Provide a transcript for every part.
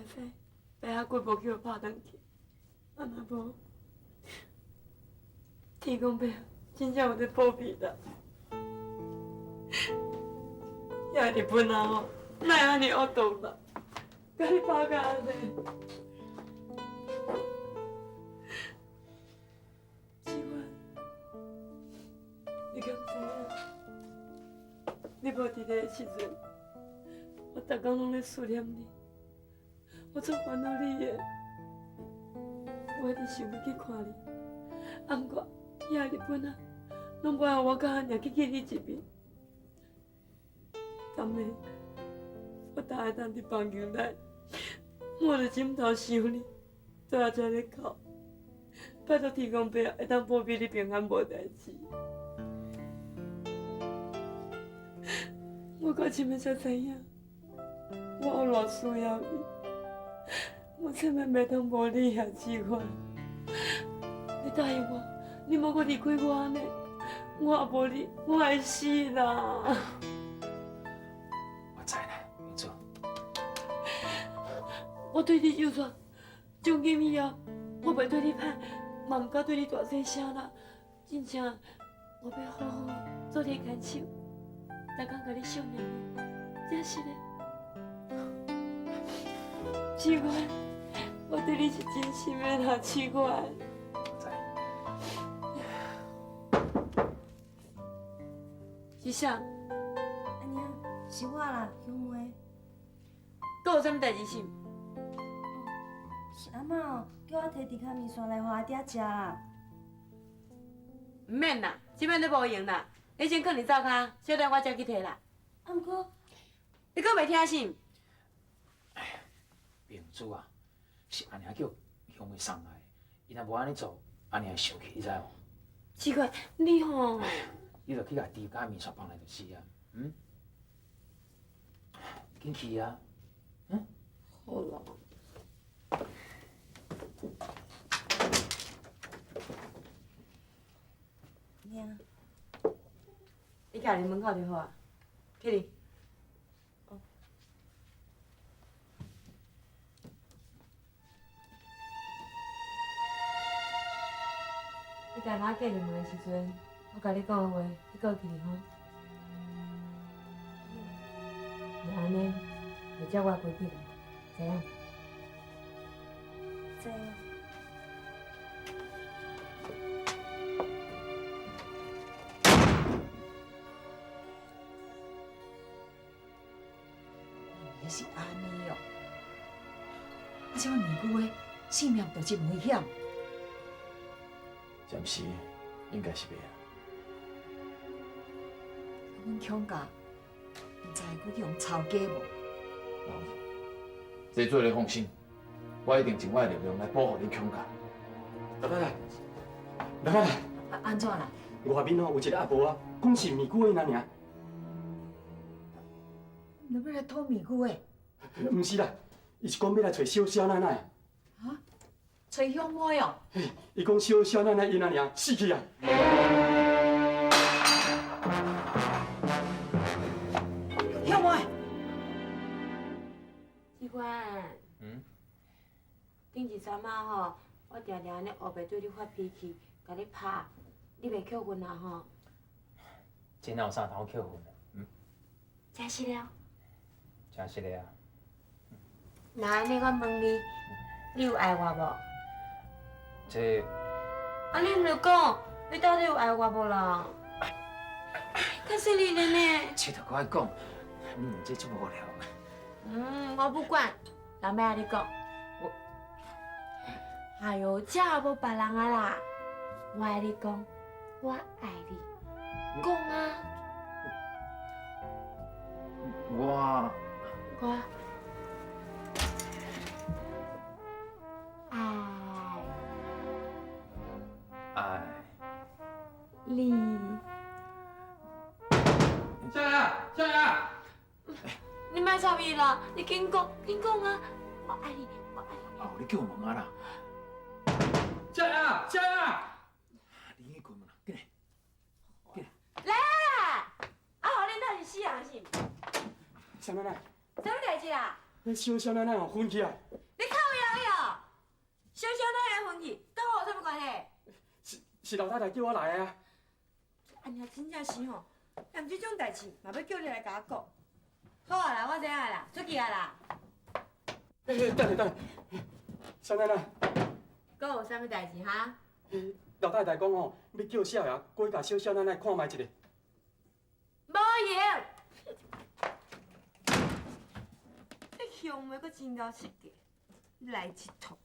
会使白遐久无去予拍转去，啊若无，天公伯真正有咧保庇啦。遐日本仔吼，哪会按呢恶毒啦？共你拍甲按呢？志远，你敢知影？你无伫咧的时阵，我逐工拢咧思念你，我足烦恼你的，我一直想欲去看你，啊，毋过遐日本仔拢无予我佮阿娘去见你一面。踮咧，我逐下当伫房间内，摸著枕头想你，坐伫遮咧哭。拜托天公伯会当保庇你平安无代志。我到这摆才知影，我有偌需要你，我千万袂当无你啊，志远。你答应我，你莫阁离开我按呢，我无你，我会死啦。我知啦，明珠。我对你就算从今以后，我袂对你歹，嘛毋敢对你大细声啦。真正，我欲好好做你的牵手，逐工共你惜命的，真实的。志远，我对你是真心的啦，志远。我知。是啥？阿娘，是我啦，香妹。阁有啥物代志是？是阿嬷哦，叫我提猪跤面线来予阿嗲食啦。毋免啦，这摆都无闲啦。你先囥伫灶跤，小等我才去提啦。啊，毋过你阁袂听是？哎呀，明珠啊，是阿娘叫香妹送来，伊若无按呢做，阿娘会生气，你知无？奇怪，你吼，你著去共猪跤面线放来就是啊，嗯？紧去啊，嗯？好啦。娘，你徛伫门口就好啊，起哩。哦。你踮仔隔离门的时阵，我共你讲的话，你阁会记得吼？若按呢，就照我的规矩来，知影？知影。原来是按呢哦，啊，这款年久的性命就真危险。暂时应该是袂啊。阮恐家，毋知阁去予人抄家无？老夫，这做你放心，我一定尽我的力量来保护恁恐家。老太太，老太太，啊，按怎啦？外面吼有一个阿婆啊，讲是面久的𪜶尔。你欲来讨面久的？毋是啦，伊是讲欲来揣小少奶奶。啊？揣乡妹哦？嘿，伊讲小少奶奶𪜶仔尔死去啊！乡妹，志远。嗯。顶一阵仔吼，我定定按呢乌白对你发脾气，共你拍，你袂扣分啊吼？这哪有啥通扣分的？嗯。真实的哦。真实的啊。那按呢，我问你，你有爱我无？这……啊，你毋著讲，你到底有爱我无啦？较细腻的呢。这都阁爱讲，你两这足无聊的。嗯，我不管，老妹仔你讲。我……哎哟，这也无别人啊啦，我爱你讲，我爱你，讲啊。我。我。爱。爱。你。小雅，小雅。你莫插伊啦，你紧讲，紧讲啊！我爱你，我爱你。哦，你叫我问啊啦。小雅，小雅。你去关门啦，紧来，紧来。来啊！啊，予恁兜是死人是？少奶奶。啥物代志啦？那小少奶奶哦昏去啊！你靠腰哟！小小奶奶昏去，佮我有啥物关系？是老太太叫我来的啊。阿娘真正是吼，连这种代志嘛欲叫你来共我讲。好啊啦，我知影啦，出去啊啦。欸，等下等下，少奶奶。阁有啥物代志哈？老太太讲吼，欲叫少爷过去共小少奶奶看觅一下。无闲。你香妹阁真𠢕设计，来这套。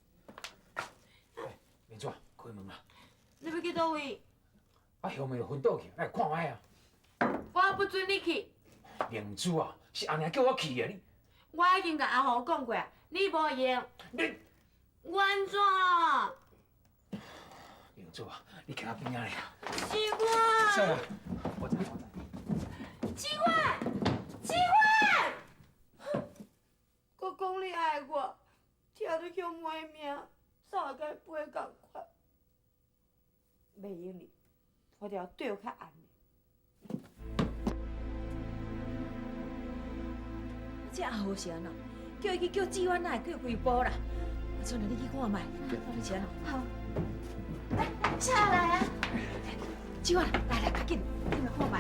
明珠，开门啦！你欲去佗位？啊，香妹就昏倒去，来看觅啊！我不准你去。明珠啊，是阿娘叫我去的，你。我已经共阿豪讲过啊，你无闲。你。安怎？明珠啊，你徛喺边仔咧。志远。少爷，我知我知。志远，志远。阁讲你爱我，听著香妹的名，啥会佮伊飞仝款？袂用哩，我著要对较暗的。这阿豪是按怎？叫伊去叫志远，哪会叫规步啦？阿春啊，你去看觅，到底是按怎？好，来，下来啊！志远，来来，较紧，紧来看觅。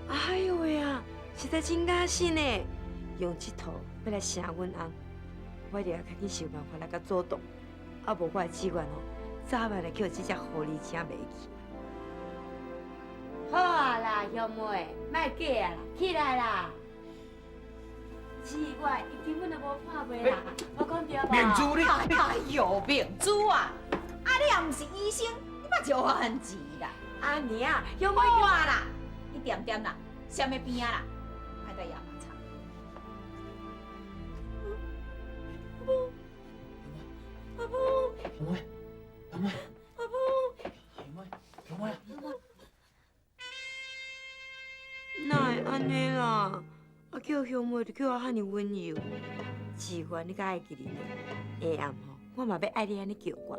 哎呦喂啊，实在真假死呢！用这套欲来晟阮翁，我一定要较紧想办法来共阻挡，啊无我的志愿哦，早晚会予这只狐狸精袂去。好啊啦，香妹，莫假啊啦，起来啦！志愿，伊根本就无破病啦，我讲对无？明珠你，哎呦，明珠啊，啊你也毋是医生，你莫招番钱啦！阿娘，香妹好啊啦，你恬恬啦，啥物边仔啦，莫再哑巴吵。阿母，阿母，香妹，香妹，阿母，香妹，香妹。哪会按呢啦？啊，叫香妹就叫我遐尔温柔，志愿你敢会记得呢？下暗吼，我嘛欲爱你按呢叫我。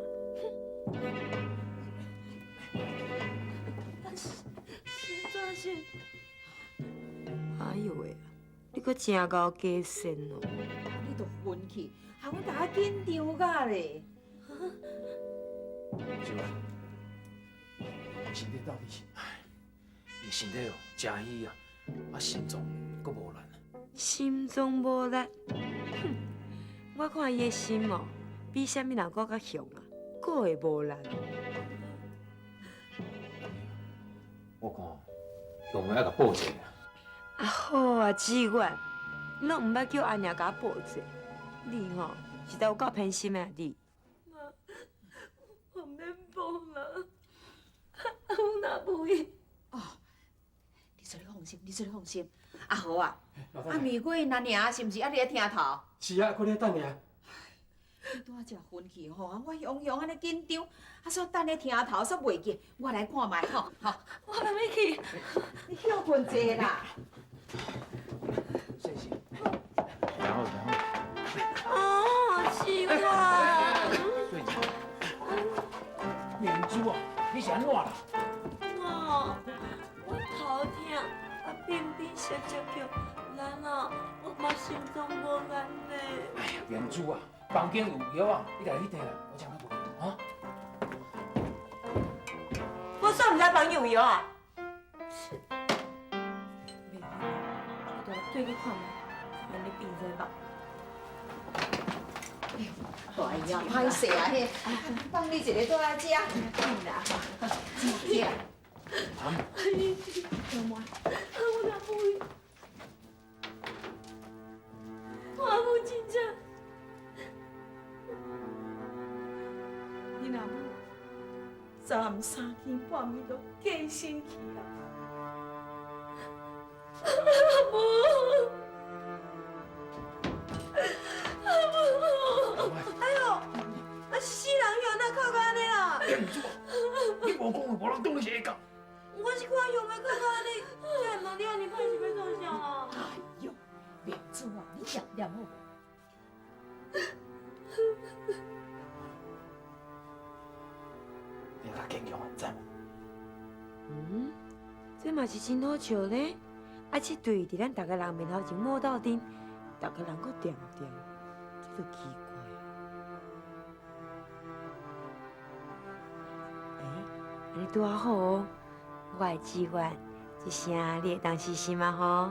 是怎是？哎呦喂，你阁真𠢕加善哦！你都昏去，害阮大家紧张甲咧。志远，身体到底是？伊身体哦，诚虚啊，啊心脏阁无力。心脏无力，哼！我看伊的心哦，比啥物人阁较雄啊，阁会无力。我看香妹爱共报者啊。啊好啊，志远，你拢毋捌叫阿娘共我报者，你吼实在有够偏心的啊你。妈，我免报啦，我若无伊。哦，你说你放心，你说你放心。阿豪啊，啊米果𪜶阿娘是毋是犹伫咧厅头？是啊，阁咧等尔。你拄仔才昏去吼，啊我雄雄按呢紧张，啊煞等咧厅头，煞袂记，我来看觅吼，吼。我嘛欲去。你歇困一下啦。谢谢。然后，然后。哦，奇怪。明珠啊，你是按怎啦？我我头疼，啊变变小小叫，兰啊，我嘛心脏无力呢。哎呀，明珠啊，房间有药啊，你家己去提啦，我这较无啊。我煞毋知房间有药啊。袂用，我著对去看觅，看你变做目。哎呀，歹势啊，彼放你一个倒来食。紧啦。真疼。小妹，我若无伊，我阿母真正，恁阿母昨暗三更半暝就过身去啊！阿母，阿母，哎呦，啊死人哟，哪哭到按呢啦？你无讲话，无人当你是下岗。我是看乡妹感觉按呢，才会问你按呢歹是欲创啥啊？哎哟，明珠啊，你念念好无？你较坚强，知无？嗯，这嘛是真好笑咧。啊，这对伫咱逐个人面头前抹斗阵，逐个人阁恬恬，这就奇怪。欸，按呢拄仔好哦，我的志愿，这声你会当试试吗？吼？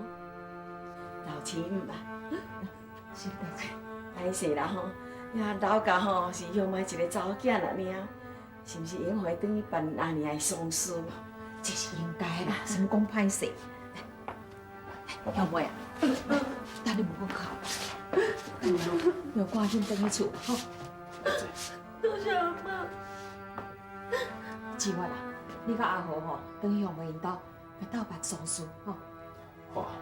老亲吧，是代志。歹势啦吼，呀老家吼是乡妹一个查某囝啦尔，是毋是会用予伊转去办阿娘的丧事？这是应该啦，什么讲歹势？乡妹啊，等你无阁哭，要赶紧转去厝吼。多谢阿妈。志远啊，你佮阿豪吼，转去乡妹𪜶兜，来斗办丧事吼。好啊。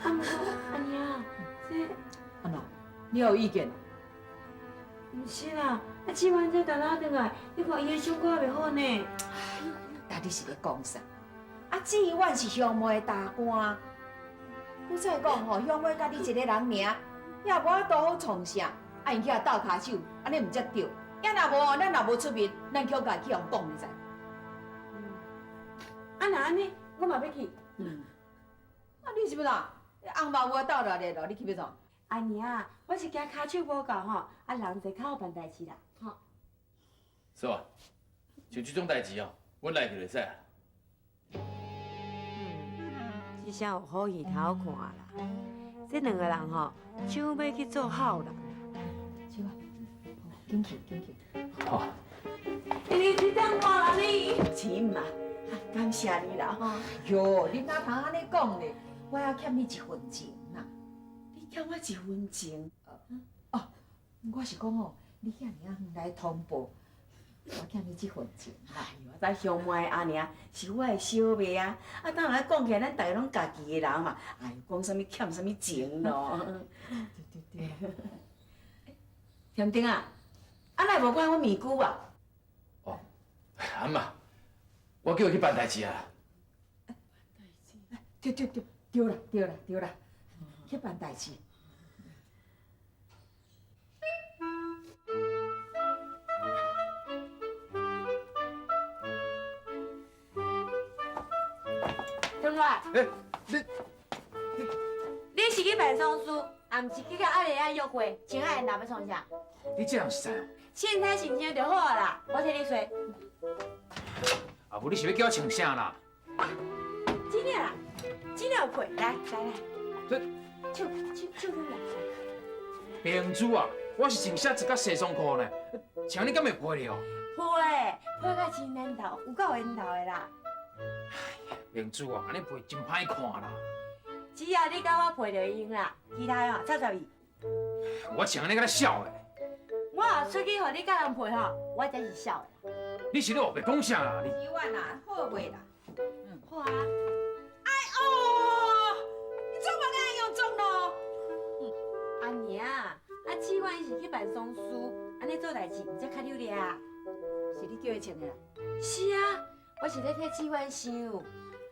啊，毋过阿娘，这按怎？你有意见？毋是啦，啊志远这逐仔转来，你看伊的伤肝袂好呢。到底是咧讲啥？啊，志远是乡妹的大官，不再讲吼，乡妹佮你一个人尔，也无法度好创啥，啊，𪜶去遐斗跤手，按呢毋才对。啊，若无，咱若无出面，咱恐家去予讲，你知？啊，若按呢，我嘛欲去。嗯。啊，你是欲怎？你翁嘛有爱斗落来咯，你去欲创？阿娘，我是惊跤手无够吼，啊人济较好办代志啦，吼。嫂啊，像这种代志哦，阮来去就会使啊。嗯，这声有好戏通看啦。这两个人吼，想欲去做好人。志远，紧去，紧去。好。你你等我啦你。亲嘛，感谢你啦吼。哟，你哪通按呢讲咧？我犹欠你一分钱啦。你欠我一分钱？哦，我是讲哦，你遐尔仔远来通报，我欠你这份情啦。哎呦，咱乡妹阿娘是我的小妹啊，啊，当然讲起来，咱大家拢家己的人嘛，哎呦，讲啥物欠啥物情咯。对对对。添丁啊，啊，哪会无看阮面具啊？哦，阿姆，我叫伊去办代志啊。办代志？对对对，对啦对啦对啦，去办代志。转来。欸，你你是去办丧事，也毋是去佮阿丽仔约会？亲爱的，若欲创啥？你这人实在哦。凊彩穿穿就好啊啦，我替你揣。啊，无你是欲叫我穿啥啦？真的啦，真的有配，来来来。这手手手来。明珠啊，我是穿啥一角西装裤呢？穿你敢会配了？配，配甲真缘投，有够缘投的啦。哎呀，明珠啊，按呢配真歹看啦。只要你佮我配就会用啦，其他的吼，插插伊。我穿按呢敢若痟的。我若出去予你佮人配吼，我才是痟的啦。你是咧乌白讲啥啦？你。志远啊，好袂啦？嗯，好啊。哎哦，你怎么按用装咯？阿娘，啊，志远伊是去办丧事，按呢做代志毋才较溜咧啊。是你叫伊穿的啦？是啊，我是咧替志远想，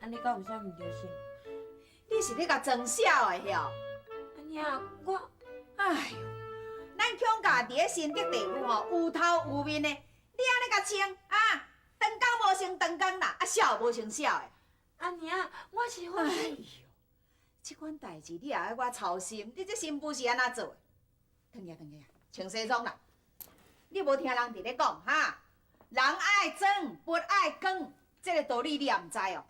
按呢敢有啥毋对是？你是咧共装痟的晓？阿娘，我，哎呦，咱恐家伫咧新竹地区吼，有头有面的，你按呢共穿啊，长工无成长工啦，啊痟无成痟的。阿娘，我是哎呦，这款代志你也爱我操心？你这新妇是按怎做的？转去啊，转去啊，穿西装啦！你无听人伫咧讲哈？人爱装，佛爱光，这个道理你也毋知哦。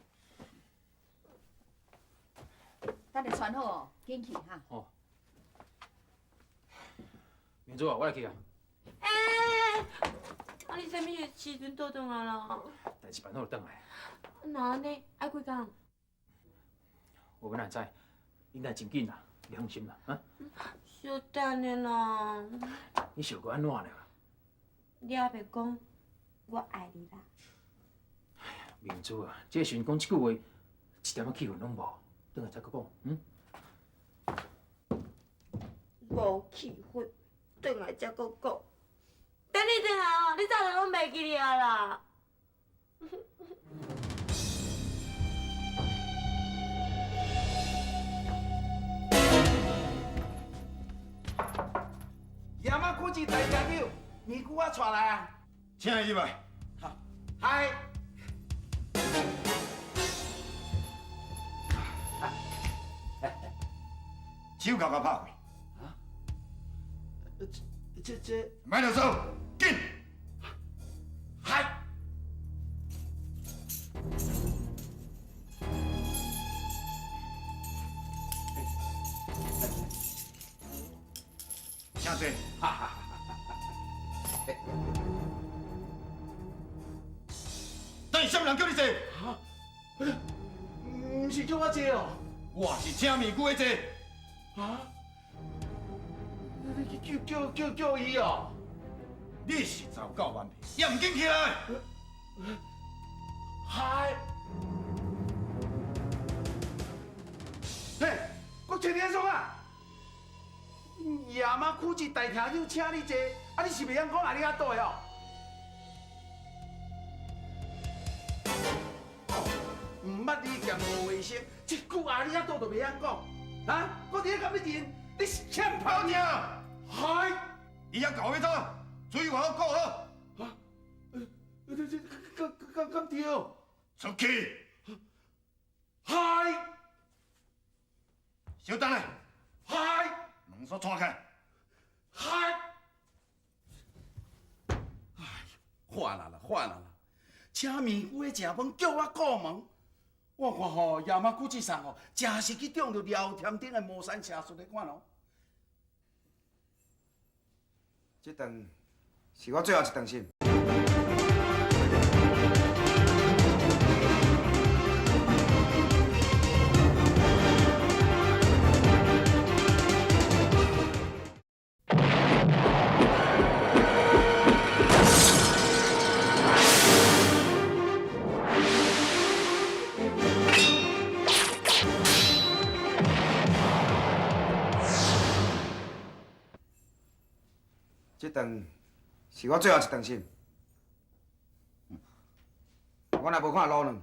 等下穿好哦，紧去哈。哦。明珠啊，我来去啊。欸，啊你啥物时阵倒转来啦？代志办好就转来。若按呢，爱几工？我欲哪会知？应该真紧啦，你放心啦，啊。小等下啦。你想过按怎咧？你犹袂讲，我爱你啦。哎呀，明珠啊，这时阵讲这句话，一点仔气氛拢无，转来再阁讲，嗯？无气氛，转来才阁讲。等你转来哦，你早就拢袂记得啊啦。古志大徛酒，面具我带来啊。请伊入来。好，嗨。手铐共拍开。啊？这。莫啰嗦，紧。嗨。请坐。哈哈哈哈。等下，啥物人叫你坐？啊？毋是叫我坐哦。我是请面具的坐。啊？你叫伊哦？你是有够顽皮，也毋紧起来。嗨！嘿，我找你创啊？夜妈苦志大厅友请你坐，啊你是袂晓讲阿里嘎多的哦？毋捌你兼无卫生，一句阿里嘎多都袂晓讲，啊？我伫咧共你认，你是欠跑听。嗨！伊遐搞欲走，注意我好顾好。啊？这敢对？出去！嗨！稍等下。嗨！门锁带开。嗨！哎，犯啦啦，犯啦啦！请面具的食饭，叫我顾门。我看吼，夜马古志送吼，真是去中著廖添丁的魔山邪术的款哦。这顿是我最后一顿是。这顿是我最后一顿心。我若无看卤卵，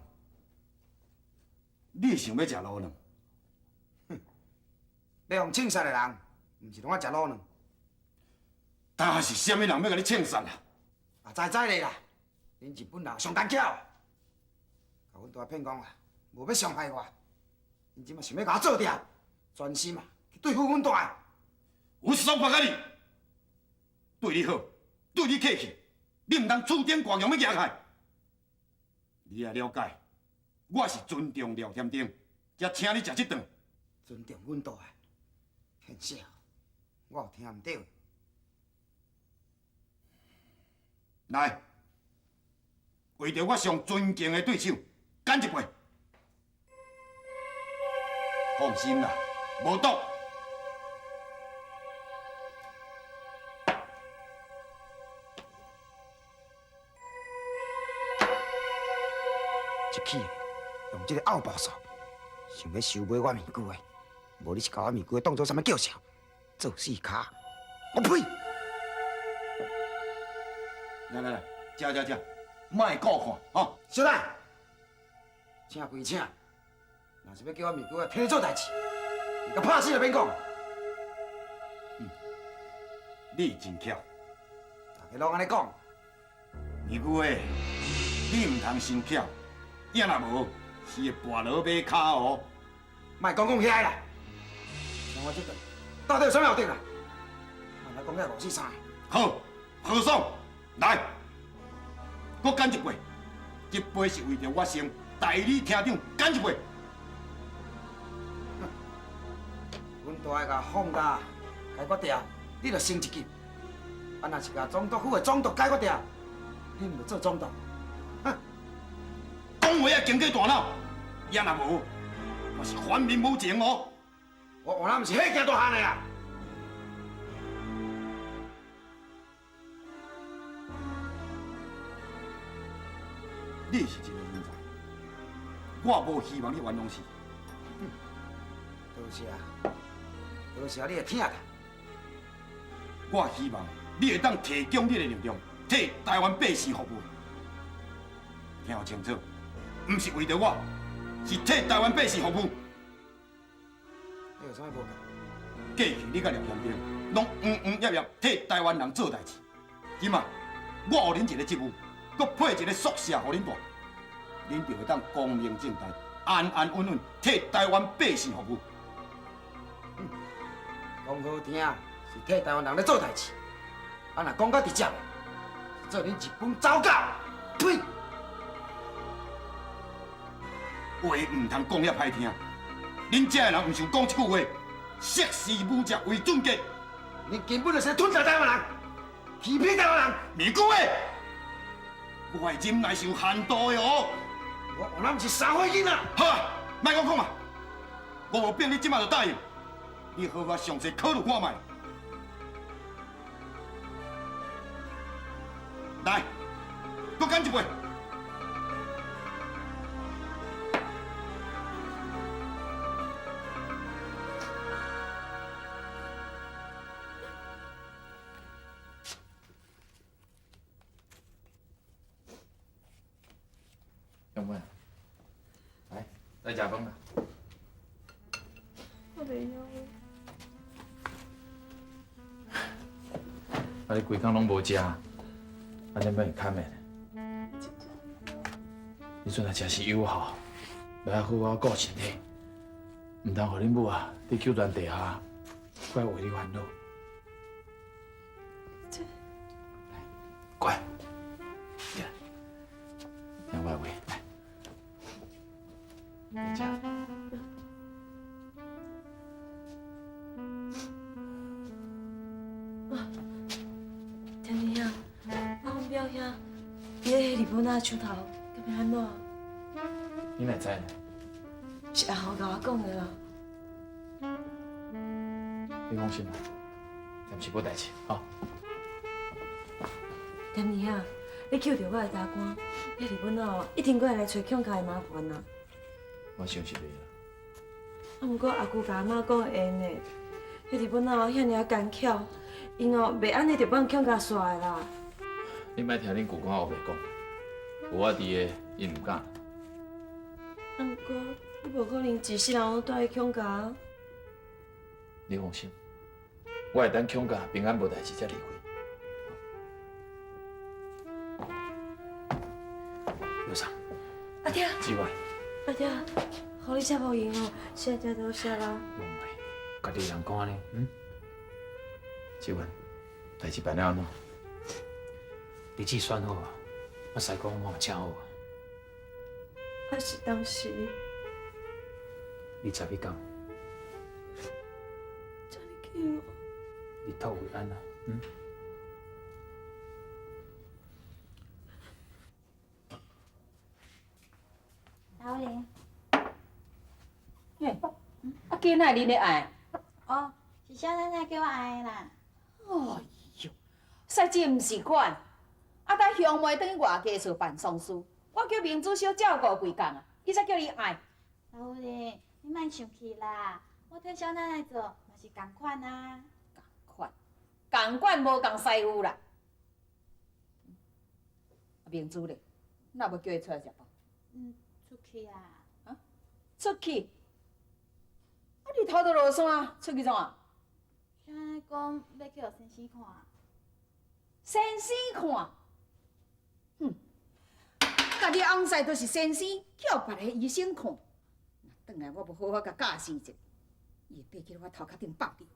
你想欲食卤卵？哼，欲予枪杀的人，毋是拢爱食卤卵？但是啥物人欲共你枪杀啦？啊，知知咧啦，恁日本人上奸巧，共阮大骗讲啊，无欲伤害我，𪜶这马想欲共我做掉，专心啊去对付阮大的。有爽快甲你，对你好，对你客气，你毋通厝顶挂强欲举开。你也了解，我是尊重廖添丁，才请你食这顿。尊重阮大的，骗笑，我有听毋著。来，为著我上尊敬的对手，干一杯。放心啦，无毒。一起用这个奥步术，想欲收买我面具的，无你是共我面具当做啥物叫嚣，做死跤，我呸！来来来，食食食，莫顾看吼。小等，请归请，若是欲叫我面具替你做代志，你共拍死就免讲。你真巧，大家拢按呢讲。面具的，你毋通伤巧。也若无，是会跋落马跤哦。莫讲讲遐啦，像我这顿到底有啥物后定啦？莫来讲遐五四三。好，何爽，来，阁干一杯。这杯是为著我先代理厅长干一杯。阮大的共放假解决掉，你就升一级。啊，若是共总督府的总督解决掉，你毋就做总督。讲话要经过大脑，也若无，我是反面无情哦。我原来毋是彼惊大汉的啦。你是一个人才，我无希望你冤枉死。多谢，多谢你的疼惜。我希望你会当提供你的力量，替台湾百姓服务。听清楚，毋是为著我，是替台湾百姓服务。你有啥物无共？过去你佮廖添丁拢营营业业替台湾人做代志，这马我予恁一个职务，阁配一个宿舍予恁住，恁就会当光明正大、安安稳稳替台湾百姓服务。讲好听是替台湾人咧做代志，啊若讲较直接，是做恁日本走狗。呸！话毋通讲遐歹听，恁遮的人毋是有讲一句话，识时务者为俊杰。你根本就是吞食台湾人，欺骗台湾人。咪讲话，我的忍耐是有限度的哦。我我毋是三岁囡仔。好啊，莫阁讲啊，我无逼你这马就答应，你好好详细考虑看觅。来，阁干一杯。香妹，来，来食饭啦。我袂晓。啊，你规工拢无食，按呢欲会堪的。你阵来食是友好，欲好好顾身体，毋通予恁母啊伫九泉地下，阁爱为你烦恼。这，来，乖，起来，听我的话，来，来食。天天兄，啊，阮表兄伫咧日本仔手头，敢欲按怎？你哪会知呢？是阿豪共我讲的啦。你放心啦，暂时无代志，吼。天天兄，你捡著我的大官，彼日本仔哦，一定阁会来揣孔家的麻烦啊。我想是袂啦。啊，毋过阿舅共阿妈讲会用的，彼日本仔哦遐尔仔奸巧，𪜶哦袂按呢就放孔家煞的啦。你莫听恁舅公乌白讲，有我伫的，𪜶毋敢。啊，毋过你无可能一世人拢蹛伫孔家。你放心，我会等孔家平安无代志才离开。刘桑，阿爹，志远，阿爹，予你遮无闲哦，实在真多谢啦。无袂，家己人讲按呢，嗯？志远，代志办了按怎？日子选好啊，我师公我嘛请好啊。啊是当时，你十一工，遮尔紧哦。入土为安啊，嗯？老林，嘿，啊，今仔恁咧爱？哦，是小奶奶叫我爱的啦。哎哟，实在毋是款。啊，等乡妹转去外家厝办丧事，我叫明珠小照顾规工啊，伊才叫你爱。老夫人，你莫生气啦，我替小奶奶做嘛是仝款啊。仝款，仝款无仝师傅啦。明珠咧，哪无叫伊出来食饭？嗯，出去啊。啊？出去？啊，你头都落山，出去创啊？小奶奶讲欲去予先生看。先生看？哼，家己翁婿就是先生，去予别个医生看。若转来我无好好共教示一下，伊会爬去我头壳顶放尿。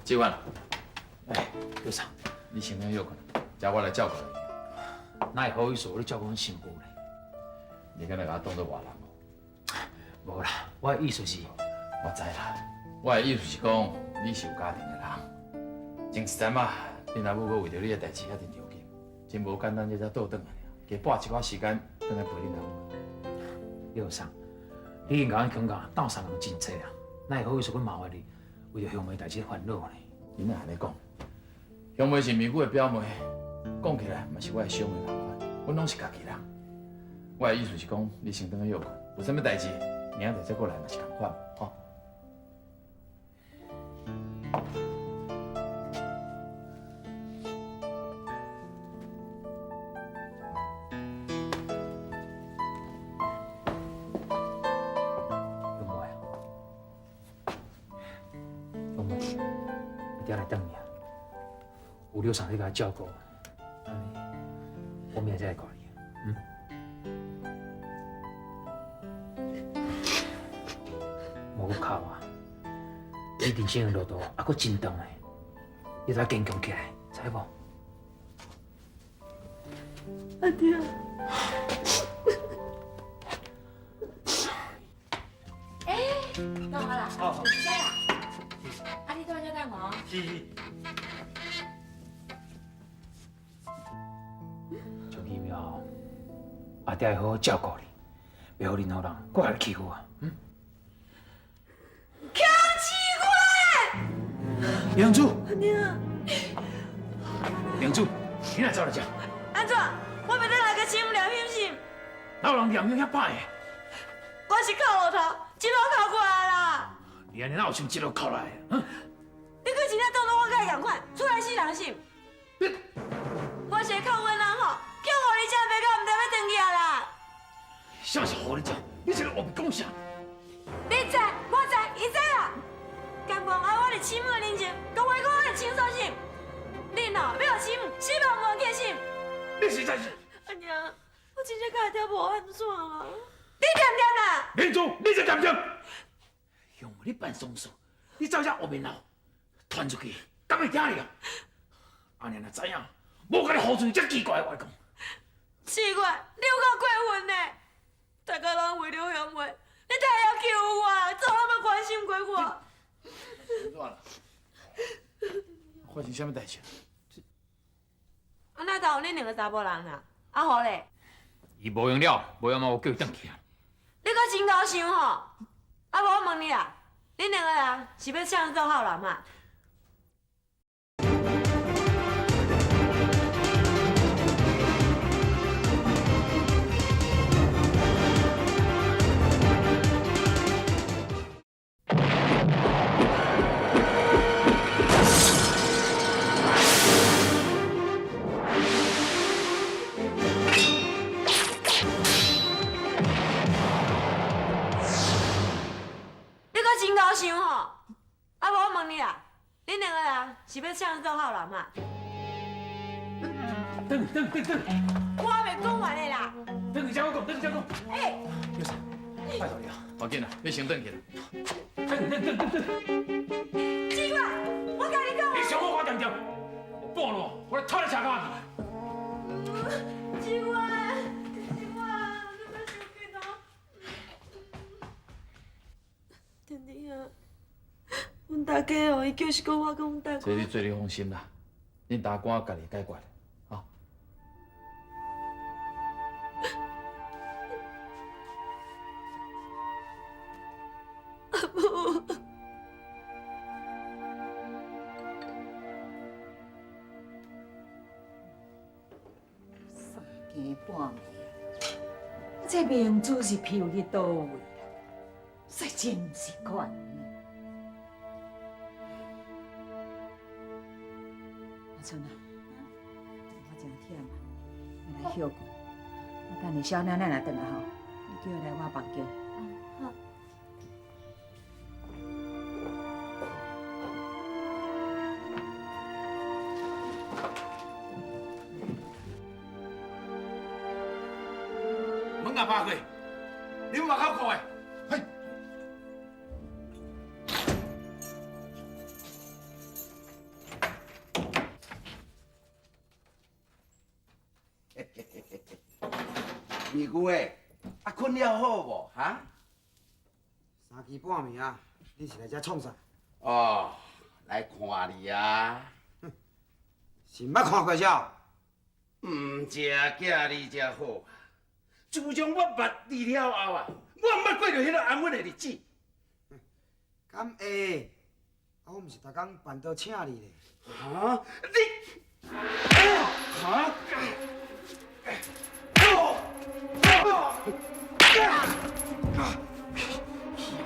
志远，哎，刘桑，你先去歇困，遮我来照顾你。哪会好意思予你照顾阮新妇咧？你敢若共我当做外人哦？无啦，我的意思是，我知啦，我的意思是讲，你是有家庭的人，前一阵仔，恁阿母阁为著你的代志遐阵着急，真无简单，这才倒转来尔，加拨一寡时间转来陪恁阿母。刘桑，你已经共阮孔家斗相共真济啊，哪会好意思阁麻烦你，为著乡妹代志烦恼呢？你哪按呢讲？乡妹是明久的表妹，讲起来嘛是我的小妹仝款，阮拢是家己人。我的意思是讲，你先转去歇困，有啥物代志，明仔载再过来嘛是仝款，吼。阿爹来转去啊，有刘嫂你共照顾，按呢我明仔载来看你，嗯。莫阁哭啊！你人生的路途还阁真长的，你著爱坚强起来，知无？阿爹。欸，到好啦，哦，在啦。啊，你在遮等我。是是。从今以后，阿爹会好好照顾你，袂予任何人阁来欺负啊！嗯。康志远，明珠。阿娘。明珠，你哪走来遮？按怎？我袂当来个亲了，是毋是？哪有人念遐歹的？我是靠路头，一路靠过来啦。你按呢哪有像一路靠来的？嗯？你阁真正当作我佮伊仝款，出来死人是？我是靠阮翁吼，叫予你食袂到，毋知欲转去啊啦。啥是予你食？你这个乌白讲啥？你知，我知，伊知啦。敢讲啊，我伫亲母的面前，讲话讲遐尼清楚是？恁哦，欲予亲母死嘛毋愿去是？你实在是……阿娘，我真正佮阿爹无按怎啊？你恬恬啦！明珠，你这恬恬？用你办丧事，你走遮乌面闹，传出去，敢会听你？阿娘若知影，无共你呼出这奇怪的话讲。奇怪，你有够过分呢！大家拢为了乡妹，你太会晓欺负我，从来无关心过我。怎啦？发生啥物代志？啊，哪有恁两个查埔人啊？阿虎咧？伊无闲了，无闲嘛，我叫伊转去啊。你阁真𠢕想吼？啊，无我问你啦，恁两个人是欲请做好人嘛？你阁真𠢕想吼？啊，无我问你啦，恁两个人是欲请做好人嘛？等等等等，我还袂讲完的啦。转去再讲，转去再讲。欸，刘嫂，拜托你啊，无要紧啦，你先转去啦。转转转转转。志远，我共你讲。你上好我恬恬，我半路我来拖你车跤去。志远，志远，你莫生气哦。婷婷啊，阮大家哦，伊就是讲我讲阮大。这你做你放心啦，恁大官家己解决。吼。阿母。三更半暝，这明珠是飘去佗位啦？实真毋是款。阿春啊，我真忝啊，欲来歇睏。我等下小奶奶若转来吼，你叫伊来我房间。好。门也拍开，恁外口顾的。嘿。二姑的，啊，睏了好无？哈？三更半暝啊，你是来遮创啥？哦，来看你啊。是毋捌看过啥？毋食寄你才好。自从我捌你了后啊，我毋捌过著彼个安稳的日子。敢会？啊，我毋是逐工办桌请你咧。哈？你？哈？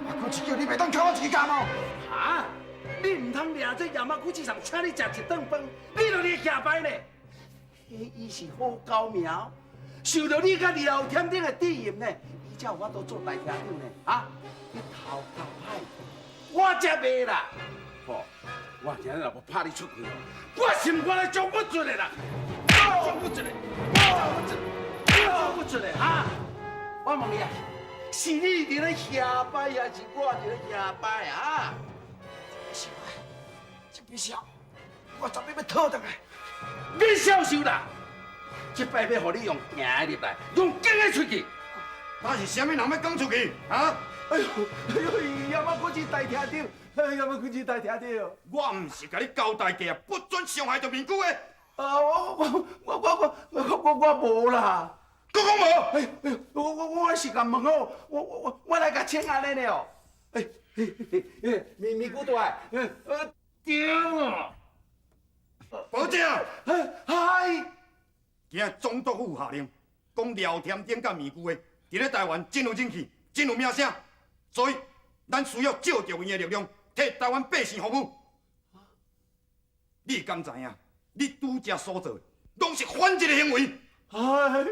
亚马古叫你袂当敲我一支感冒。哈？你毋通掠这亚马古市场请你食一顿饭，你就咧徛牌呢？彼伊是好高明，受著你佮廖添丁的指引呢，伊才有法度做大厅长呢。啊？你头壳歹，我才袂啦。吼，我今日若无拍你出气，我心肝来将不出的啦，将不出的，将不出，将不出的哈！我问你啊，是你伫咧瞎掰，还是我伫咧瞎掰啊？是我，这笔笑，我绝对欲讨转来。免消受啦！这摆欲予你用行的入来，用拣的出去。那是啥物人欲赶出去？啊？哎呦，哎呦，亚妈国际大厅长，亚妈国际大厅长。我毋是共你交代过啊，不准伤害著面具的。啊，我无啦。阁讲无？哎哎，我是共问好，我来共请安呢了。哎，面面具大，对啊。保证。嗨。今仔总督府下令，讲廖添丁佮面具的，伫咧台湾真有人气，真有名声，所以咱需要借著𪜶的力量，替台湾百姓服务。你敢知影？你拄才所做的，拢是反日的行为。哎，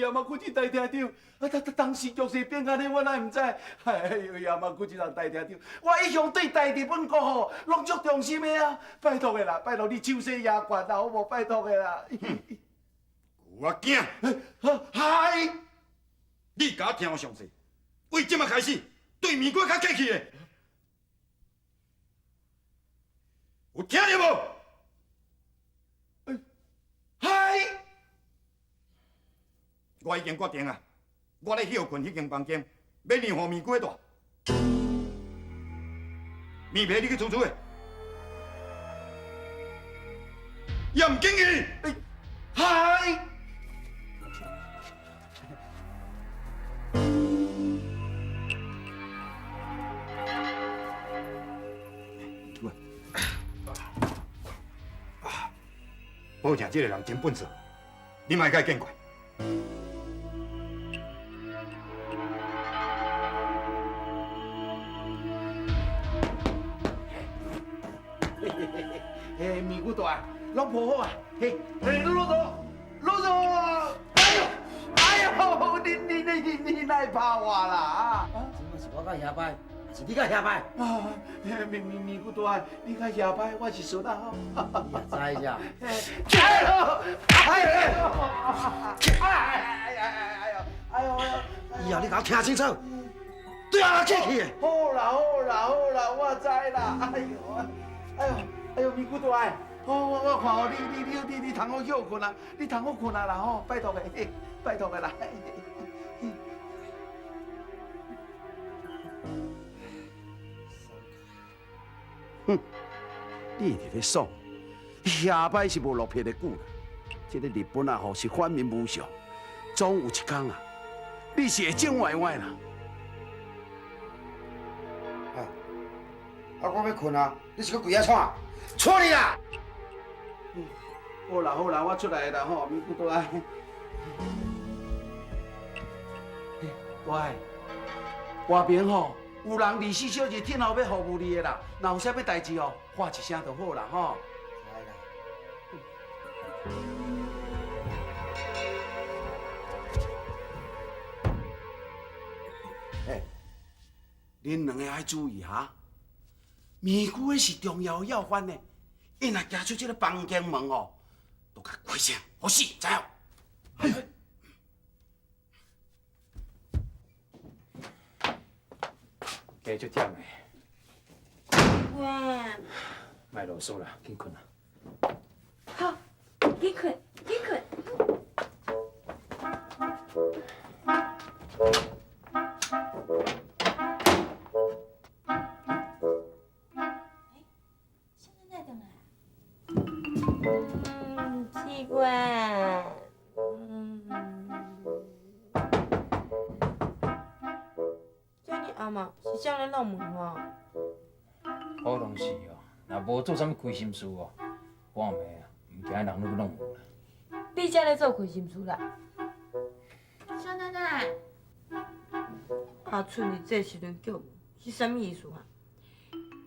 亚妈古志大厅长，啊，当时局势变按呢，我哪会毋知？哎呦，亚妈古志人大厅长，我一向对大日本国吼，拢足忠心的啊！拜托的啦，拜托你手势也悬啦，好无？拜托的啦。我惊。嗨！你共我听详细，为这马开始，对面具较客气的，有听著无？嗨！我已经决定啊，我咧歇睏彼间房间，欲让予面具住。面皮你去出出的，也毋紧去。嗨！保证这个人真笨拙，你莫共伊见怪。嘿，面具大，拢铺好啊！嘿，嘿，老总，老总，哎呦，哎呦，你哪会拍我啦？啊！这马是我较瞎掰，还是你较瞎掰？啊，面具大，你较瞎掰，我是输啦。你也知咋？哎呦，哎呦，哎哎哎哎呦，哎呦！以后你共我听清楚，对我客气的。好啦好啦好啦，我知啦。哎呦，哎呦，哎呦，面具大，我看哦，你通好歇睏啊，你通好睏啊啦吼，拜托的，拜托的啦。哼，你伫咧爽，下摆是无落魄的久啦。这个日本啊吼是反面无常，总有一天啊，你是会种歪歪啦。啊，我欲睏啊，你是阁跪遐创啊？出去啦！好啦好啦，我出来啦吼，面具大。大，外边吼有人24小时天候欲服务你的啦，若有啥物代志哦，喊一声就好啦吼。哎，恁两个爱注意哈，面具的是重要的要犯呢，𪜶若行出这个房间门哦，就共开枪，予死，知无？加足忝的。喂。莫啰嗦啦，紧睏啦。好，紧睏，紧睏。小奶奶转来。奇怪。这尔暗啊，是啥咧弄门哦？普通时哦，若无做啥物亏心事哦，半暝啊，毋惊人欲弄门啦。你才咧做亏心事啦！小奶奶，阿春伫这时阵叫门，是啥物意思啊？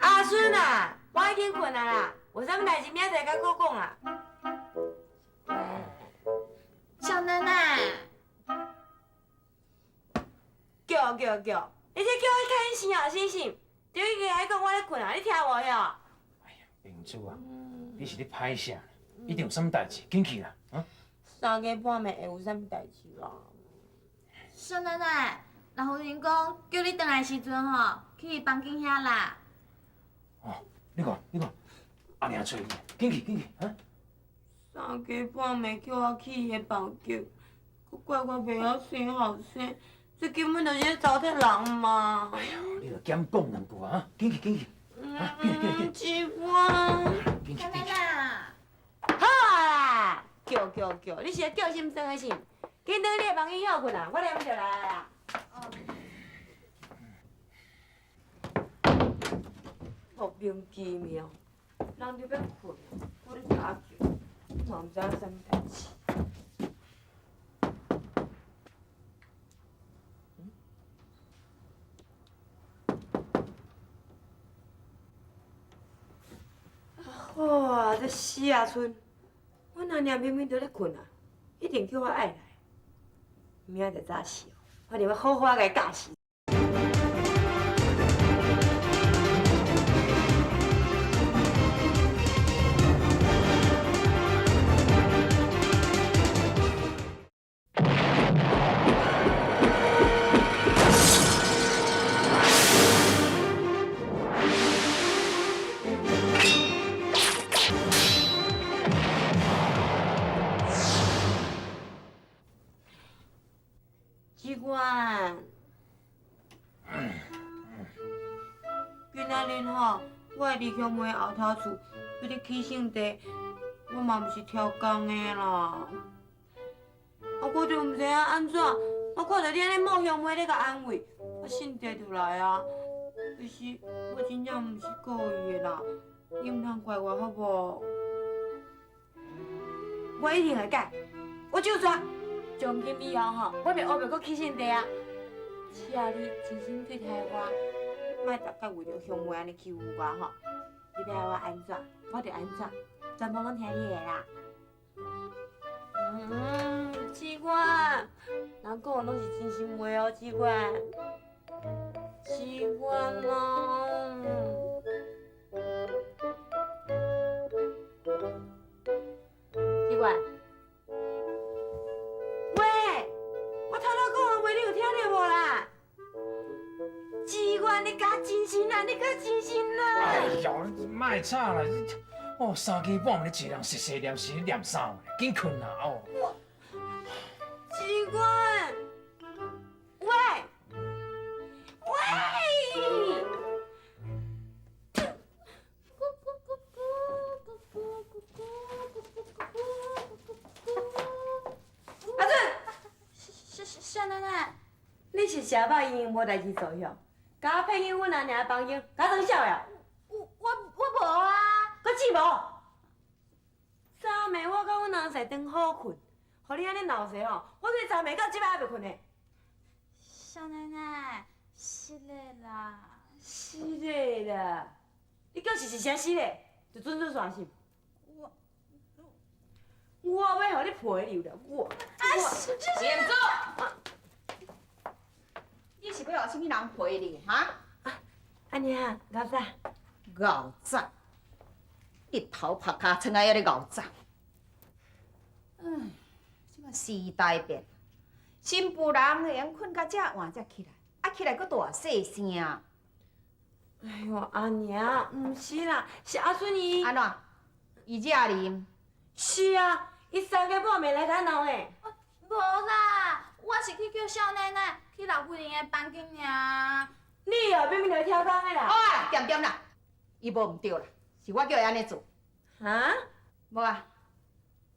阿春啊，我已经睏啊啦，有啥物代志明仔载阁阁讲啊。小奶奶，叫叫叫！你这叫我开心啊，醒醒！就已经共你讲我咧睏啊，你听无哟？明珠啊，你是咧歹啥？一定有啥物代志，紧去啦！啊！三更半暝会有啥物代志啦？小奶奶，老夫人讲叫你转来时阵吼，去伊房间遐啦。哦，你看，你看，阿娘揣你，紧去，紧去，啊！三更半暝叫我去伊的房间，阁怪我袂晓生后生，这根本就是咧糟蹋人嘛！哎呀，你著减讲两句啊！紧去，紧去，啊，紧紧紧！志远，紧去，小奶奶。好啊！叫叫叫，你是咧叫心酸的是？紧转你的房间歇困啊，我念就来啊。莫名其妙，人就欲困，阁咧打叫，嘛毋知影啥物代志。好啊，这死阿春，阮阿娘明明就咧困啊，一定叫我爱来。明仔载早起，我定欲好好仔共伊教示。志远，今仔日吼，我会伫乡妹后头厝，欲咧起性地，我嘛毋是超工的啦。啊，我就毋知影按怎，我看著你按呢冒乡妹咧共安慰，我性地就来啊。其实我真正毋是故意的啦，你毋通怪我好无？我一定会改，我就煞。从今以后吼，我袂乌白阁起性地啊！请你真心对待我，莫逐工为著乡妹按呢欺负我吼。你欲爱我按怎，我就按怎，全部拢听你的啦。志远，人讲的拢是真心话哦，志远。志远啊！志远。喂，我头拄讲的话，你有听著无啦？志远，你敢真心啦？你敢真心啦？哎呦，你莫吵啦！哦，三更半暝你一个人细细念是咧念啥？紧困啦哦！志远，喂，喂！阿俊，小奶奶，你是食饱已经无代志做哟，共我骗去阮阿娘的房间，共我装痟的？我无啊！阁志无？昨暝我佮阮翁婿转好困，予你按呢闹势吼，我对昨暝到这摆犹未困呢。小奶奶，失礼啦！失礼啦！你叫是啥失礼？就准准煞是。我欲予你赔留啦！我。啊！连祖，你是欲予啥物人赔你？哈？阿娘，𠢕早。𠢕早，日头曝尻川还咧𠢕早。唉，这马时代变，新妇人会用困到遮晚才起来，啊起来阁大细声。哎哟，阿娘，毋是啦，是阿春伊。按怎？伊惹你？是啊，伊三更半暝来咱闹呢。无啦，我是去叫少奶奶去老夫人的房间尔。你哦，明明就超工的啦。好啊，恬恬啦，伊无毋对啦，是我叫伊按呢做。哈？无啊？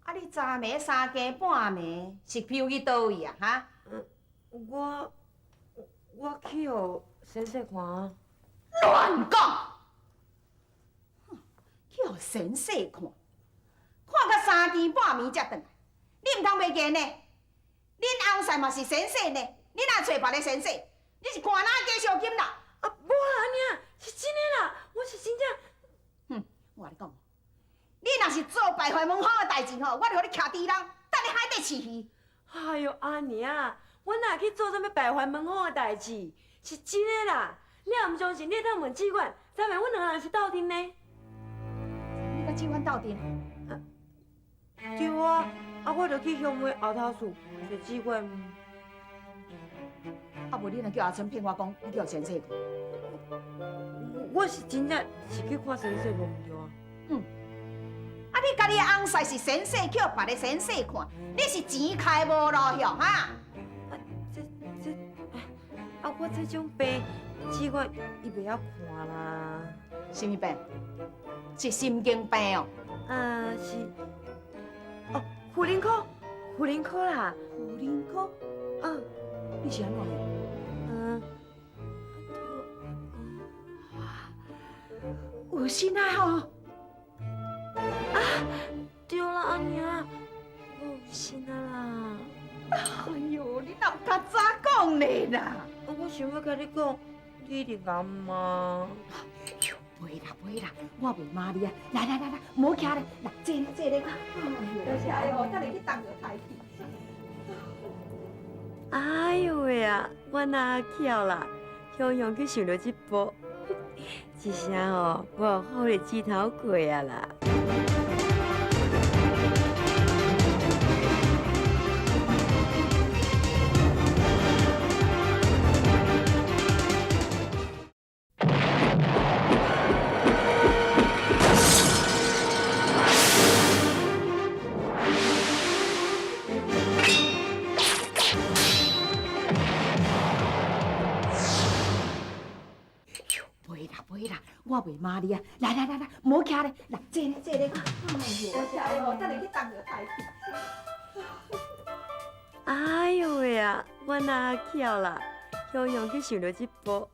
啊，你昨暝三更半暝是飘去佗位啊？哈？我去予先生看啊。乱讲！去予先生看，看到三更半暝才转来，你毋通袂见呢？恁翁婿嘛是先生呢，你若揣别个先生，你是看哪加小金啦？啊，无啦，阿娘，是真的啦，我是真正。哼，我共你讲，你若是做败坏门风的代志吼，我就予你徛猪笼，等你海底饲鱼。哎哟，阿娘，我哪去做啥物败坏门风的代志？是真的啦，你若毋相信，你会当问志远，昨暝阮两个人是斗阵呢。志远斗阵？对啊，啊我就去乡妹后头厝揣志远。啊，无你若叫阿春骗我讲，你叫先生看。我是真正是去看先生，无毋对啊。嗯。啊，你家己的翁婿是先生，叫别个先生看，你是钱开无路向哈？啊，这，啊，我这种病，志远伊袂晓看啦。啥物病？是神经病哦。啊，是。哦，妇人科，妇人科啦。妇人科？嗯。你是按怎样？嗯。有心啊吼！啊，对啦，阿娘，我有心啊啦。哎呦，你哪有较早讲咧啦？我想欲共你讲，你一定共骂。哎呦，袂啦袂啦，我袂骂你啊！来来来来，莫徛咧，来坐咧坐咧。多谢哦，等下去重药抬去。哎呦喂啊，我哪巧啦，雄雄去想著这步，这声吼，我有好日子通过啊啦。我袂骂你啊！来来来来，莫徛咧，来坐咧坐咧。哎呦，多谢哦，等下去重药抬去。哎呦喂啊，我哪巧啦，雄雄去想著这步，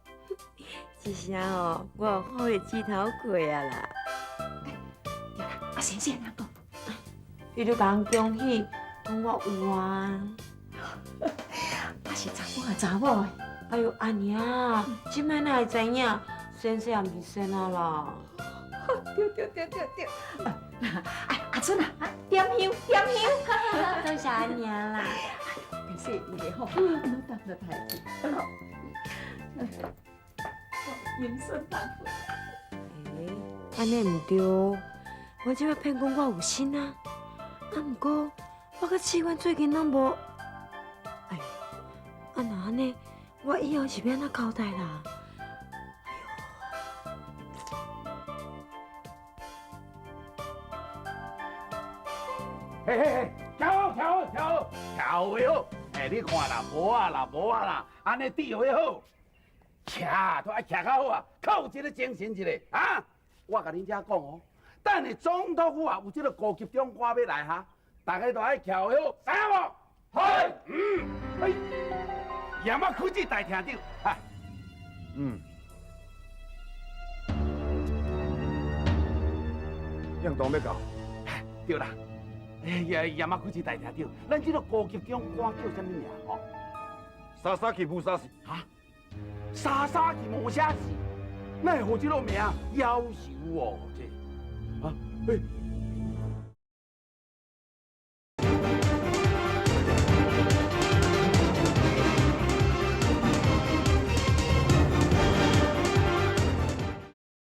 这声吼，我有好日子通过啊啦。对啦，啊先生按怎讲？伊就共人恭喜，讲我有啊。啊是查某啊查某的？哎呦，阿娘，这摆哪会知影？先生也毋是先啊啦。对对对对对。哎，阿春啊，点香点香。多谢阿娘啦。别细腻的吼，拢当做代志。盐酸蛋粉。欸，按呢毋对，我这摆骗讲我有心啊，啊，毋过我佮志远最近拢无。哎呦，啊若按呢，我以后是欲按怎交代啦？嘿嘿嘿，徛好，徛好，徛好，徛好。哎，你看啦，无啊啦，无啊啦，按呢指挥好，徛都爱徛较好啊，较有这个精神一下啊！我共恁遮讲哦，等下总督府啊有这个高级长官欲来哈，大家都爱徛好，知影无？系，嗯，哎，盐仔区志大厅长，哈，嗯，应当欲到，对啦。哎呀，盐仔区志大厅长，咱这个高级长官叫啥物名？吼？沙沙去无啥事。哈？沙沙去无啥事？哪会予这个名夭寿哦？这，啊？欸，